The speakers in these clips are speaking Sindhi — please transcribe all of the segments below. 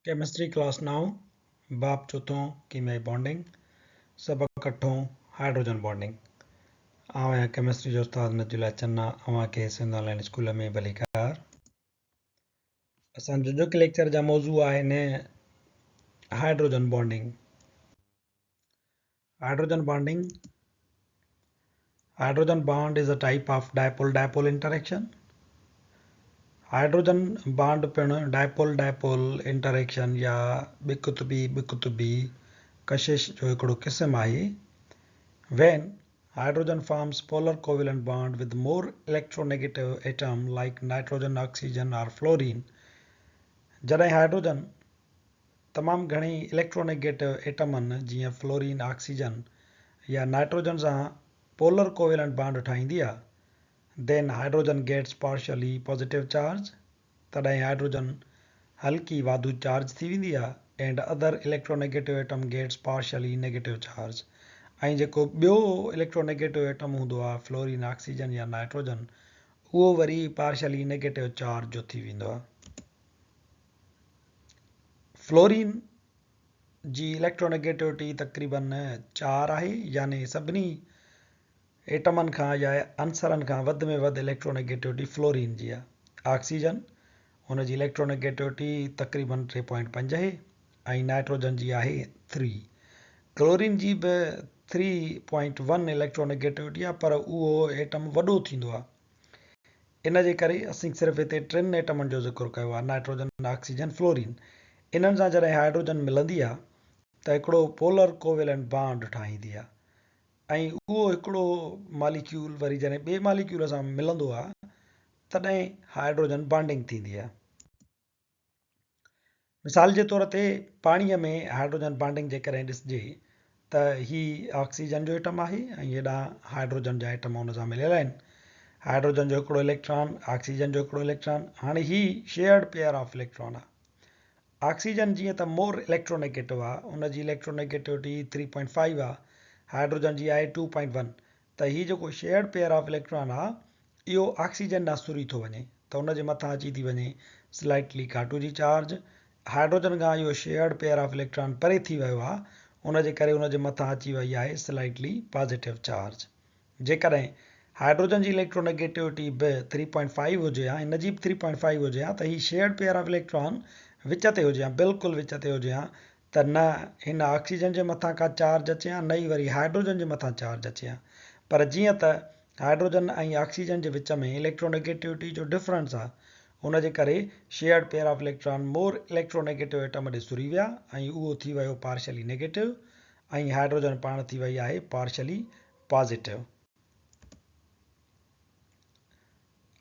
ڪيمسٽري ڪلاس نائون، باب چوٿون، ڪيميائي بانڊنگ، سبق اٺون، هائيڊروجن بانڊنگ. آئون آهيان ڪيمسٽري جو استاد نجي الله چنا، اوهان کي سنڌ آن لائين اسڪول ۾ ڀليڪار. اسان جو اڄوڪي ليڪچر جا موضوع آهن hydrogen bonding. Hydrogen bonding, hydrogen bond is a type of dipole dipole interaction. Hydrogen bond پڻ ڊائپول ڊائپول انٽريڪشن يا ٻه قطبي ٻه قطبي ڪشش جو هڪڙو قسم آهي. When hydrogen forms polar covalent bond with more electronegative atom like nitrogen, oxygen or fluorine, جڏهن هائيڊروجن تمام گهڻي اليڪٽرونيگيٽو ايٽمن جيئن فلورين، آڪسيجن يا نائٽروجن سان پولر ڪوويلنٽ بانڊ ٺاهيندي آ، then hydrogen gets partially positive charge، تڏهن هائيڊروجن هلڪي واڌو چارج ٿي ويندي آ، and other electronegative atom gets partially negative charge، ۽ جيڪو ٻيو اليڪٽرونيگيٽو ايٽم هوندو آ فلورين، آڪسيجن يا نائٽروجن اهو وري پارشلي نيگيٽو چارج جو ٿي ويندو آ. فلورين جي اليڪٽرونيگيٽوٽي تقريبن چار آهي يعني سڀني ايٽمن کان يا عنصرن کان وڌ ۾ وڌ اليڪٽرونيگيٽوٽي فلورين جي آهي. آڪسيجن ان جي اليڪٽرونيگيٽوٽي تقريبن ٽي پوائنٽ پنج آهي ۽ نائٽروجن جي آهي ٿري. ڪلورين جي به ٿري پوائنٽ ون اليڪٽرونيگيٽوٽي آهي پر اهو ايٽم وڏو ٿيندو آهي. ان جي ڪري اسين صرف هتي ٽن ايٽمن جو ذڪر ڪيو آهي، نائٽروجن، آڪسيجن، فلورين. انهن سان جڏهن هائيڊروجن ملندي آهي ته هڪڙو پولر ڪوويلنٽ بانڊ ٺاهيندي آهي ۽ اهو هڪڙو ماليڪيول وري جڏهن ٻئي ماليڪيول سان ملندو آهي تڏهن هائيڊروجن بانڊنگ ٿيندي آهي. مثال جي طور تي پاڻيء ۾ هائيڊروجن بانڊنگ جيڪڏهن ڏسجي ته هي آڪسيجن جو ايٽم آهي ۽ هيڏانهن هائيڊروجن جا ايٽم ان سان مليل آهن. هائيڊروجن جو هڪڙو اليڪٽران، آڪسيجن جو هڪڙو اليڪٽران، هاڻي هي شيئرڊ پيئر آف اليڪٽران آهي. آڪسيجن جيئن ته مور اليڪٽرونيگيٽو آهي، ان جي اليڪٽرونيگيٽوٽي ٿري پوائنٽ فائيو آهي، هائيڊروجن جي آهي ٽو پوائنٽ ون، ته هي جيڪو شيئرڊ پيئر آف اليڪٽران آ اهو آڪسيجن ڏانهن سري ٿو وڃي ته ان جي مٿان اچي ٿي وڃي سلائٽلي گهاٽو جي چارج. هائيڊروجن کان اهو شيئرڊ پيئر آف اليڪٽران پري ٿي ويو آ ان جي ڪري ان جي مٿان اچي وئي آهي سلائٽلي پازيٽو چارج. جيڪڏهن هائيڊروجن جي اليڪٽرونيگيٽوٽي به ٿري پوائنٽ فائيو هجي ها هن جي به ٿري پوائنٽ فائيو هجي ها ته هي شيئرڊ پيئر آف اليڪٽران وچ تي هجي ها بلڪل وچ تي هجي ها ته نه هن آڪسيجن جي مٿان ڪا چارج اچي ها نه ئي وري هائيڊروجن جي مٿان چارج اچي ها پر جيئن ته هائيڊروجن ۽ آڪسيجن جي وچ ۾ اليڪٽرونيگيٽوٽي جو ڊفرنس آهي ان جي ڪري shared pair of electron more electronegative atom ڏي سري ويا ۽ اهو ٿي ويو پارشلي نيگيٽو ۽ هائيڊروجن پاڻ ٿي وئي آهي پارشلي پازيٽو.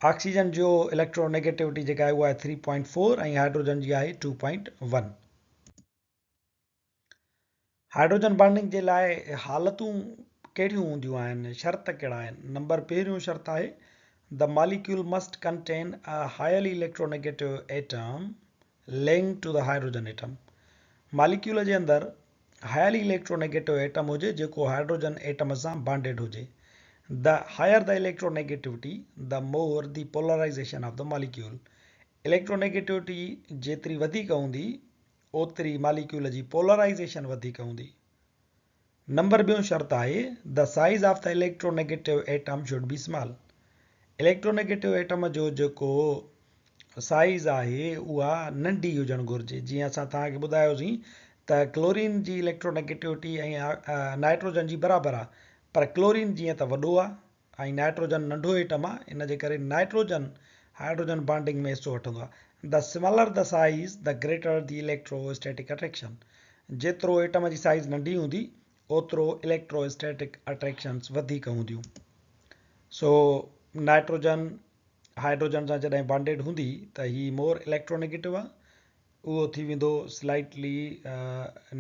آڪسيجن جو اليڪٽرونيگيٽوٽي جيڪا آهي اها آهي ٿري پوائنٽ فور ۽ هائيڊروجن جي آهي two point one. Hydrogen bonding جي لاء حالتون ڪهڙيون هونديون آهن، شرط ڪهڙا آهن؟ نمبر پهريون شرط آهي The molecule must contain a highly electronegative atom linked to the hydrogen atom. Molecule جي اندر هائلي اليڪٽرونيگيٽو ايٽم هجي جيڪو هائيڊروجن ايٽم سان بانڊيڊ هجي. The higher the electronegativity, the more the polarization of the molecule. Electronegativity جيتري وڌيڪ هوندي اوتري ماليڪيول جي پولرائيزيشن وڌيڪ هوندي. نمبر ٻيون شرط آهي The size of the electronegative atom should be small. Electronegative atom جو جيڪو سائيز آهي اها ننڍي هجڻ گهرجي. جيئن اسان توهان کي ٻڌايوسين ته ڪلورين جي اليڪٽرونيگيٽوٽي ۽ نائٽروجن جي برابر آهي پر ڪلورين جيئن ته وڏو آهي ۽ نائٽروجن ننڍو ايٽم آ ان جي ڪري نائٽروجن هائڊروجن بانڊنگ ۾ حصو وٺندو آ. The smaller the size the greater the electrostatic attraction جيترو ايٽم جي سائيز ننڍي هوندي اوترو اليڪٽرو اسٽيٽڪ اٽريڪشنس وڌيڪ هونديون. سو نائٽروجن هائڊروجن سان جڏهن بانڊيڊ هوندي ته هي مور اليڪٽرونيگيٽو آ اهو ٿي ويندو سلائٽلي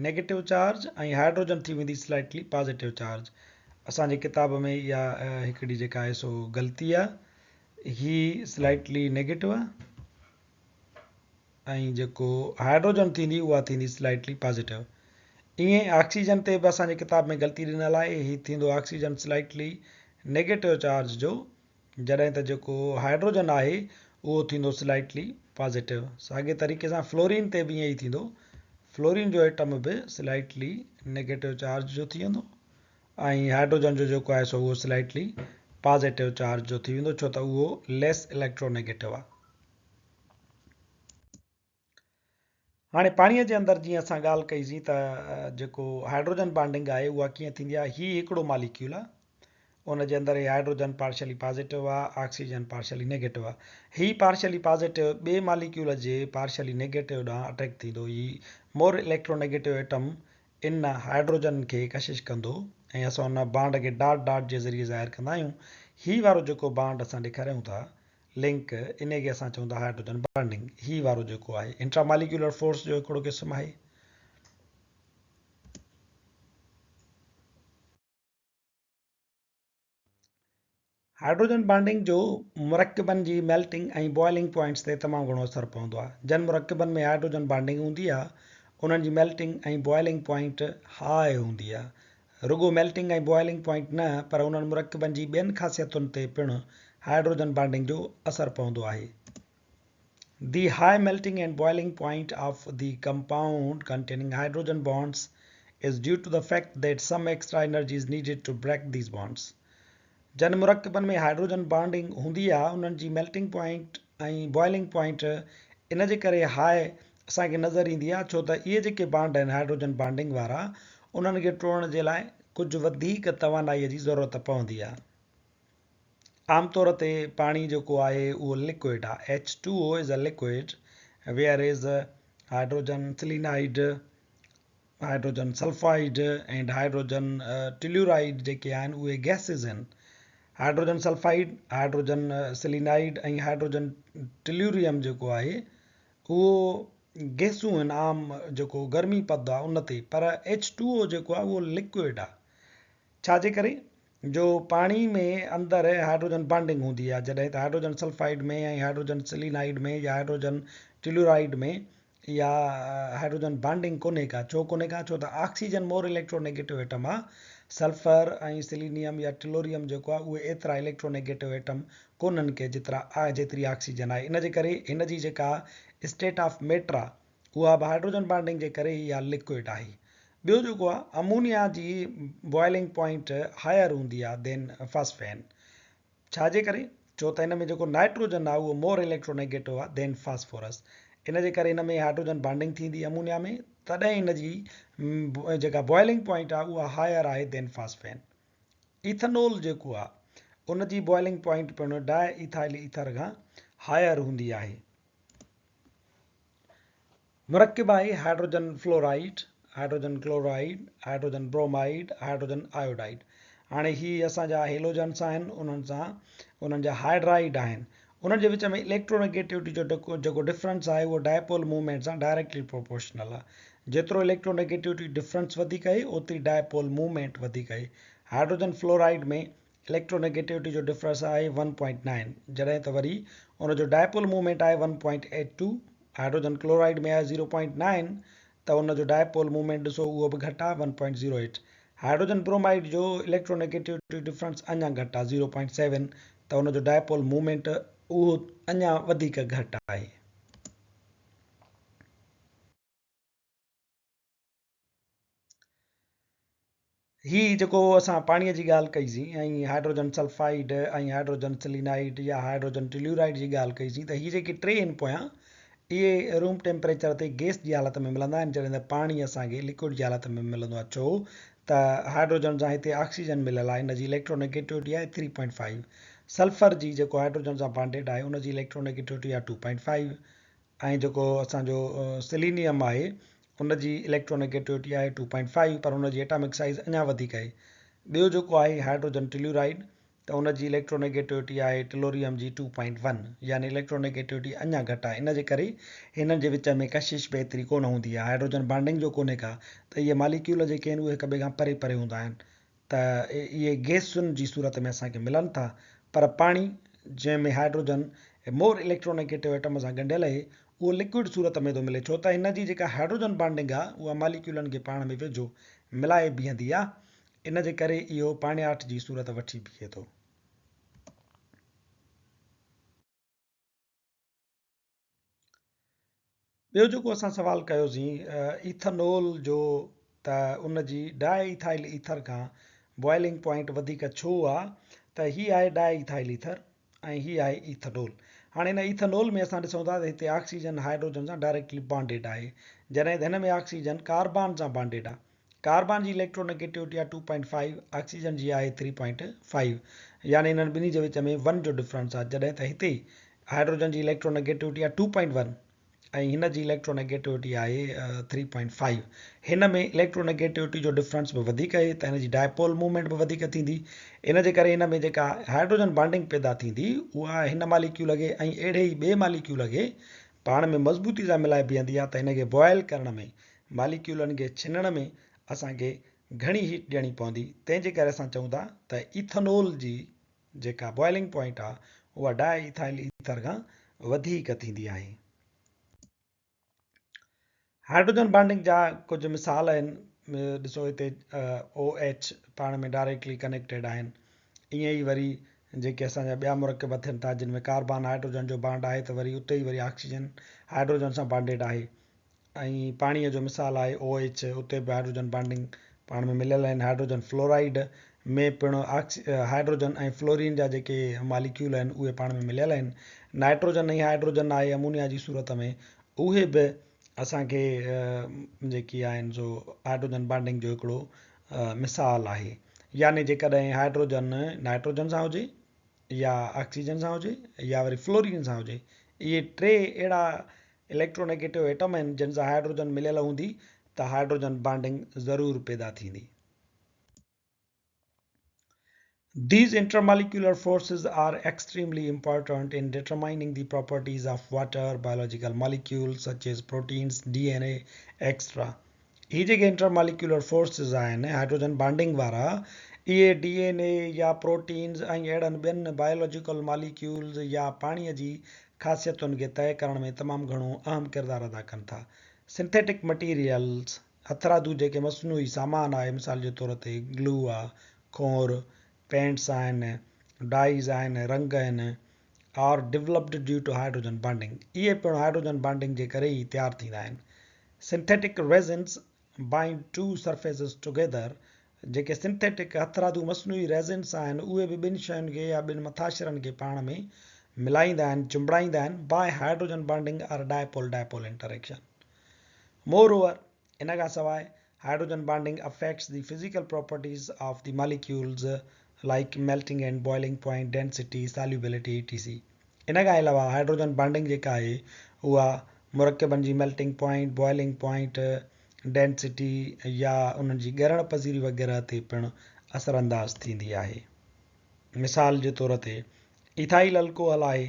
نيگيٽو چارج ۽ هائڊروجن ٿي ويندي سلائٽلي پازيٽو چارج. اسان جي ڪتاب ۾ اها هڪڙي جيڪا آهي سو غلطي آهي هي سلائٽلي نيگيٽو آهي ۽ جيڪو هائڊروجن ٿيندي اها ٿيندي سلائٽلي پازيٽو. ائين آڪسيجن تي به اسان جي ڪتاب ۾ غلطي ڏنل آهي هي ٿيندو آڪسيجن سلائٽلي نيگيٽو چارج جو جڏهن ته جيڪو هائڊروجن آهي اهو ٿيندو سلائٽلي پازيٽو. ساڳئي طريقي سان فلورين تي به ائين ئي ٿيندو. فلورين جو ايٽم به سلائٽلي نيگيٽو چارج جو ٿي ويندو ۽ هائڊروجن جو جيڪو آهي سو اهو سلائٽلي پازيٽو چارج جو ٿي ويندو ڇو ته اهو ليس اليڪٽرونيگيٽو آهي. هاڻي پاڻيء جي اندر جيئن اسان ڳالهه ڪئي سين ته جيڪو هائڊروجن بانڊنگ آهي اها ڪيئن ٿيندي آهي هي هڪڙو ماليڪيول آهي ان جي اندر هي هائڊروجن پارشلي پازيٽو آهي آڪسيجن پارشلي نيگيٽو آهي هي پارشلي پازيٽو ٻئي ماليڪيول جي پارشلي نيگيٽو ڏانهن اٽريڪٽ ٿيندو هي مور اليڪٽرونيگيٽو ايٽم ان هائڊروجن کي ڪشش ڪندو ۽ اسان ان بانڊ کي ڊاٽ ڊاٽ جي ذريعي ظاهر ڪندا آهيون هي وارو جيڪو بانڊ اسان ڏيکاريون ٿا لنڪ، انهي کي اسان چئون ٿا هائڊروجن بانڊنگ. هي وارو جيڪو آهي انٽرا ماليڪيولر فورس جو هڪڙو قسم آهي. هائڊروجن بانڊنگ جو مرڪبن جي ميلٽنگ ۽ بوائلنگ پوائنٽس تي تمام گهڻو اثر پوندو آهي. جن مرڪبن ۾ هائڊروجن بانڊنگ هوندي آهي انهن جي ميلٽنگ ۽ بوائلنگ پوائنٽ هاء هوندي آهي. رڳو ميلٽنگ ۽ بوائلنگ پوائنٽ نه پر انهن مرڪبن جي ٻين خاصيتن تي پڻ هائڊروجن بانڊنگ جو اثر پوندو آهي. The high melting and boiling point of the compound containing hydrogen bonds is due to the fact that some extra energy is needed to break these bonds. جن مرڪبن ۾ هائڊروجن بانڊنگ هوندي آهي انهن جي ميلٽنگ پوائنٽ ۽ بوائلنگ پوائنٽ ان جي ڪري هاء اسان کي نظر ايندي آهي ڇو ته اهي جيڪي بانڊ آهن هائڊروجن بانڊنگ وارا انهن کي ٽوڙڻ جي لاء ڪجهه وڌيڪ توانائي جي ضرورت پوندي آهي. عام طور تي پاڻي جيڪو آهي اهو لڪوئڊ آهي H2O is a liquid whereas hydrogen cyanide hydrogen sulphide and hydrogen telluride جيڪي آهن اهي گئسز آهن. هائڊروجن سلفائيڊ، هائڊروجن سلينائيڊ ۽ هائڊروجن ٽيلوريم جيڪو آهي اهو گئسون آهن عام جيڪو گرمي پد آهي ان تي پر ايڇ ٽو او جيڪو آهي اهو لڪوئڊ آهي ڇا جي ڪري جو پاڻي ۾ اندر هائڊروجن بانڊنگ هوندي آهي جڏهن ته هائڊروجن سلفائيڊ ۾ ۽ هائڊروجن سلينائيڊ ۾ يا هائڊروجن ٽيلورائيڊ ۾ اها هائڊروجن بانڊنگ ڪونهي ڪا ڇو ڪونهي ڪا ڇو ته آڪسيجن مور اليڪٽرونيگيٽو ايٽم آهي سلفر ۽ سلينيم يا ٽيلوريم جيڪو آهي اهي ايترا اليڪٽرونيگيٽو ايٽم ڪونهن ڪي جيترا جيتري آڪسيجن آهي ان جي ڪري هن جي جيڪا اسٽيٽ آف ميٽر آهي اها به هائڊروجن بانڊنگ جي ڪري ئي اها لڪوئڊ آهي. ٻيو جيڪو آهي امونيا جي بوائلنگ پوائنٽ هائر هوندي آهي دين فاسفين. ڇا جي ڪري؟ ڇو ته هن ۾ جيڪو نائٽروجن آهي اهو مور اليڪٽرونيگيٽو آهي دين فاسفورس. ان جي ڪري هن ۾ هائڊروجن بانڊنگ ٿيندي امونيا ۾ تڏهن هن جي جيڪا بوائلنگ پوائنٽ آهي اها هائر آهي دين فاسفين. ايٿنول جيڪو آهي ان جي بوائلنگ پوائنٽ پڻ ڊاء ايٿائل ايٿر کان هائر هوندي آهي. مرڪب آهي hydrogen fluoride, hydrogen chloride, hydrogen bromide, hydrogen iodide. هاڻي هي اسان جا هيلوجنس آهن انهن سان انهن جا هائڊرائيڊ آهن انهن جي وچ ۾ اليڪٽرونيگيٽوٽي جو جيڪو ڊفرنس آهي اهو ڊائپول موومينٽ سان ڊائريڪٽلي پروپورشنل آهي جيترو اليڪٽرونيگيٽوٽي ڊفرنس وڌيڪ آهي اوتري ڊائپول موومينٽ وڌيڪ آهي هائڊروجن فلورائيڊ ۾ اليڪٽرونيگيٽوٽي جو ڊفرنس آهي ون پوائنٽ نائن جڏهن ته وري ان جو ڊائپول موومينٽ آهي one point eight two hydrogen chloride ۾ آهي زيرو پوائنٽ نائن ته ان جو ڊائپول موومينٽ ڏسو اهو به گهٽ آهي one point zero eight hydrogen bromide جو اليڪٽرونيگيٽوٽي ڊفرنس اڃا گهٽ آهي زيرو پوائنٽ سيون ته ان جو ڊائپول موومينٽ اهو اڃا وڌيڪ گهٽ آهي. هي جيڪو اسان پاڻيء جي ڳالهه ڪئي سين ۽ هائڊروجن سلفائيڊ ۽ هائڊروجن سلينائيڊ يا هائڊروجن ٽيلورائيڊ جي ڳالهه ڪئي سين ته هي جيڪي ٽي آهن پويان اهي روم ٽيمپريچر تي گئس جي حالت ۾ ملندا آهن جڏهن ته پاڻي اسان کي لڪوئڊ جي حالت ۾ ملندو آهي ڇو ته هائڊروجن سان هتي آڪسيجن مليل آهي ان جي اليڪٽرونيگيٽوٽي آهي ٿري پوائنٽ فائيو سلفر جي جيڪو هائڊروجن سان بانڊيڊ آهي ان جي اليڪٽرونيگيٽوٽي آهي ٽو پوائنٽ فائيو ۽ جيڪو اسان جو سلينيم آهي ان جي اليڪٽرونيگيٽوٽي آهي ٽو پوائنٽ فائيو پر ان جي ايٽامڪ سائيز اڃا وڌيڪ آهي. ٻيو جيڪو آهي هائڊروجن ٽيلورائيڊ ته ان جي اليڪٽرونيگيٽوٽي آهي ٽيلوريم جي ٽو پوائنٽ ون يعني اليڪٽرونيگيٽوٽي اڃا گهٽ آهي ان جي ڪري هنن جي وچ ۾ ڪشش به ايتري ڪونه هوندي آهي هائڊروجن بانڊنگ جو ڪونهي ڪا ته اهي ماليڪيول جيڪي آهن اهي هڪ ٻئي کان پري پري هوندا آهن ته اهي گئسن جي صورت ۾ اسان کي ملن ٿا پر پاڻي جنهن ۾ هائڊروجن مور اليڪٽرونيگيٽو ايٽم سان ڳنڍيل اهي اهو لڪوئڊ صورت ۾ ٿو ملي ڇو ته هن جي جيڪا هائڊروجن بانڊنگ آهي اها ماليڪيولن کي پاڻ ۾ ويجهو ملائي بيهندي آهي ان جي ڪري اهو پاڻياٺ جي صورت وٺي بيهي ٿو. ٻيو جيڪو اسان سوال ڪيوسين ايٿانول جو ته ان جي ڊاء ايٿائل ايٿر کان بوائلنگ پوائنٽ وڌيڪ ڇو آ ته هي آهي ڊاء ايٿائل ايٿر ۽ هي آهي ايٿانول. هاڻي هن ايٿانول ۾ اسان ڏسون ٿا ته هتي آڪسيجن هائيڊروجن سان ڊائريڪٽلي بانڊيڊ آهي جڏهن ته هن ۾ آڪسيجن ڪاربان سان بانڊيڊ آ. ڪاربان جي اليڪٽرونيگيٽوٽي آ 2.5 آڪسيجن جي آهي 3.5 يعني انهن ٻنهي جي وچ ۾ 1 جو ڊفرنس آ جڏهن ته هتي هائيڊروجن جي اليڪٽرونيگيٽوٽي آ 2.1 ۽ هن جي اليڪٽرونيگيٽوٽي آهي 3.5. هن ۾ اليڪٽرونيگيٽوٽي جو ڊفرنس به وڌيڪ آهي ته هن جي ڊائپول موومينٽ به وڌيڪ ٿيندي. ان جي ڪري هن ۾ جيڪا هائيڊروجن بانڊنگ پيدا ٿيندي اها هن ماليڪيول کي ۽ اهڙي ئي ٻئي ماليڪيول کي پاڻ ۾ مضبوطي سان ملائي بيهندي آهي ته هن کي بوائل ڪرڻ ۾ ماليڪيولن کي ڇنڻ ۾ اسان کي گهڻي هيٽ ڏيڻي پوندي تنهن جي ڪري اسان چئون ٿا ته ايٿانول جي جيڪا بوائلنگ پوائنٽ آ اها ڊاء ايٿائل ايٿر کان وڌيڪ ٿيندي آهي. هائيڊروجن بانڊنگ جا ڪجهه مثال آهن ڏسو هتي او ايڇ پاڻ ۾ ڊائريڪٽلي ڪنيڪٽيڊ آهن ائين ئي وري جيڪي اسان جا ٻيا مرڪب ٿين ٿا جن ۾ ڪاربان هائيڊروجن جو بانڊ آهي ته وري اتي ئي وري آڪسيجن هائيڊروجن سان بانڊيڊ آهي ۽ پاڻيء جو مثال آهي OH اتي به هائڊروجن بانڊنگ پاڻ ۾ مليل آهن. هائڊروجن فلورائيڊ ۾ پڻ هائڊروجن ۽ فلورين جا جيڪي ماليڪيول آهن اهي پاڻ ۾ مليل آهن. نائٽروجن ۽ هائڊروجن آهي امونيا جي صورت ۾ اهي به اسان کي جيڪي آهن سو هائڊروجن بانڊنگ جو هڪڙو مثال آهي. يعني جيڪڏهن هائڊروجن نائٽروجن سان هجي يا آڪسيجن سان هجي يا وري فلورين سان هجي اهي ٽي اهڙا اليڪٽرونيگيٽو ايٽم آهن جن سان هائڊروجن مليل هوندي ته هائڊروجن بانڊنگ ضرور پيدا ٿيندي. These intermolecular forces are extremely important in determining the properties of water, biological molecules such as proteins, DNA, etc. هي جيڪي انٽرماليڪيولر فورسز آهن هائڊروجن بانڊنگ وارا اهي ڊي اين اي يا پروٽينز ۽ اهڙن ٻين بائيولوجيڪل ماليڪيولز يا پاڻي جي خاصيتن کي طئي ڪرڻ ۾ تمام گهڻو اهم ڪردار ادا ڪن ٿا. سنٿيٽڪ مٽيريلز، هٿرادو جيڪي مصنوعي سامان آهي مثال جي طور تي گلو آ، کونئر، پينٽس آهن، ڊائيز آهن، رنگ آهن، are developed due to hydrogen bonding اهي پڻ هائڊروجن بانڊنگ جي ڪري ئي تيار ٿيندا آهن. Synthetic resins bind two surfaces together جيڪي سنٿيٽڪ، هٿرادو مصنوعي، ريزنس آهن اهي به ٻن شين کي يا ٻن مٿاڇرن کي پاڻ ۾ ملائيندا آهن، چنبڙائيندا آهن by hydrogen bonding or dipole dipole interaction. Moreover ان کان سواء hydrogen bonding affects the physical properties of the molecules like melting and boiling point, density, solubility etc. ان کان علاوه هائڊروجن بانڊنگ جيڪا آهي اها مرڪبن جي melting point, boiling point, density يا انهن جي ڳرڻ پذيري وغيره تي پڻ اثرانداز ٿيندي آهي. مثال جي طور تي ايٿائل الڪوحل آهي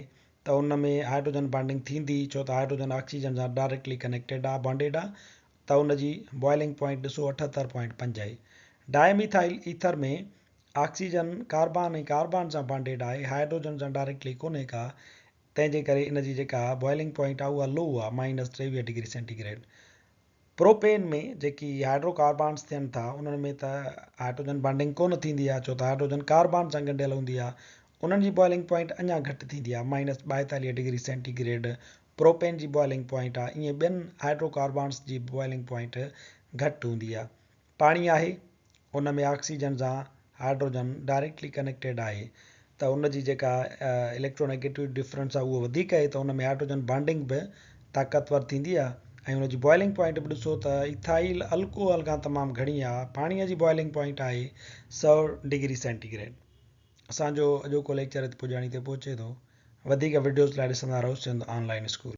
ته ان ۾ هائڊروجن بانڊنگ ٿيندي ڇو ته هائڊروجن آڪسيجن سان ڊائريڪٽلي ڪنيڪٽيڊ آ بانڊيڊ آ ته ان جي بوائلنگ پوائنٽ ڏسو 78 پوائنٽ 5 آهي. Dimethyl ether ۾ oxygen carbon ۽ carbon سان بانڊيڊ آهي هائڊروجن سان ڊائريڪٽلي ڪونهي ڪا تنهن جي ڪري ان جي جيڪا بوائلنگ پوائنٽ آ اها لو آ مائنس 23 ڊگري سينٽي گريڊ. پروپين ۾ جيڪي هائڊرو ڪاربانس ٿين ٿا انهن ۾ ته هائڊروجن بانڊنگ ڪونه ٿيندي آهي ڇو ته هائڊروجن ڪاربان سان ڳنڍيل هوندي آهي انهن جي بوائلنگ پوائنٽ اڃا گهٽ ٿيندي آهي مائنس 42 ڊگري سينٽي گريڊ پروپين جي بوائلنگ پوائنٽ آهي ائين ٻين هائڊرو ڪاربانس جي بوائلنگ پوائنٽ گهٽ هوندي آهي پاڻي آهي ان ۾ آڪسيجن سان هائڊروجن ڊائريڪٽلي ڪنيڪٽيڊ آهي ته ان جي جيڪا اليڪٽرونيگيٽو ڊفرنس آهي اهو وڌيڪ آهي ته ان ۾ هائڊروجن بانڊنگ به طاقتور ٿيندي آهي ۽ ان جي بوائلنگ پوائنٽ به ڏسو ته ايٿائل الڪوحل کان تمام گهڻي آهي پاڻي جي بوائلنگ پوائنٽ آهي 100 ڊگري سينٽي گريڊ. اسان جو اڄوڪو ليڪچر هت پڄاڻي تي پهچي ٿو. وڌيڪ وڊيوز لاء ڏسندا رهو سنڌ آن لائن اسڪول.